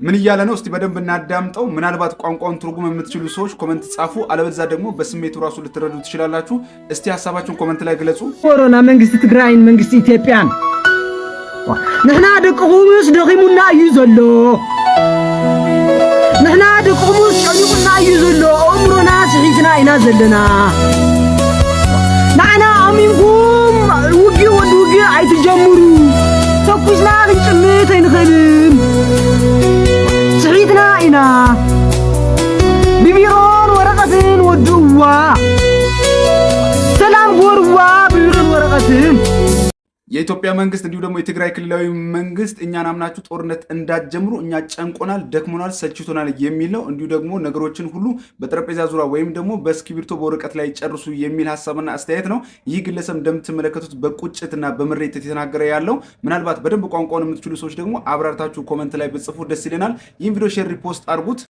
ምን እያለ ነው? እስቲ በደንብ እናዳምጠው። ምናልባት ቋንቋውን ትርጉም የምትችሉ ሰዎች comment ጻፉ፣ አለበለዚያ ደግሞ በስሜቱ ራሱ ልትረዱ ትችላላችሁ። እስቲ ሀሳባችሁን comment ላይ ግለጹ። ኮሮና መንግስቲ ትግራይን መንግስቲ ኢትዮጵያን፣ ንሕና ደቅኹምስ ደኺሙና እዩ ዘሎ፣ ንሕና ደቅኹምስ ጨኒቑና እዩ ዘሎ፣ ኣእምሮና ስሒትና ኢና ዘለና። ንዓና ኣሚንኩም ውግእ ወዲ ውግእ ኣይትጀምሩ። ተኩስና ክንጭምት ኣይንኽእልን፣ ስሒትና ኢና። ብቢሮን ወረቐትን ወድእዋ፣ ሰላም ግበርዋ ብቢሮን ወረቐትን። የኢትዮጵያ መንግስት እንዲሁም ደግሞ የትግራይ ክልላዊ መንግስት እኛን አምናችሁ ጦርነት እንዳትጀምሩ፣ እኛ ጨንቆናል፣ ደክሞናል፣ ሰልችቶናል የሚል ነው። እንዲሁ ደግሞ ነገሮችን ሁሉ በጠረጴዛ ዙሪያ ወይም ደግሞ በእስክሪብቶ በወረቀት ላይ ጨርሱ የሚል ሀሳብና አስተያየት ነው። ይህ ግለሰብ እንደምትመለከቱት በቁጭትና በምሬት የተናገረ ያለው። ምናልባት በደንብ ቋንቋውን የምትችሉ ሰዎች ደግሞ አብራርታችሁ comment ላይ ብትጽፉ ደስ ይለናል። ይህን ቪዲዮ share፣ repost አድርጉት።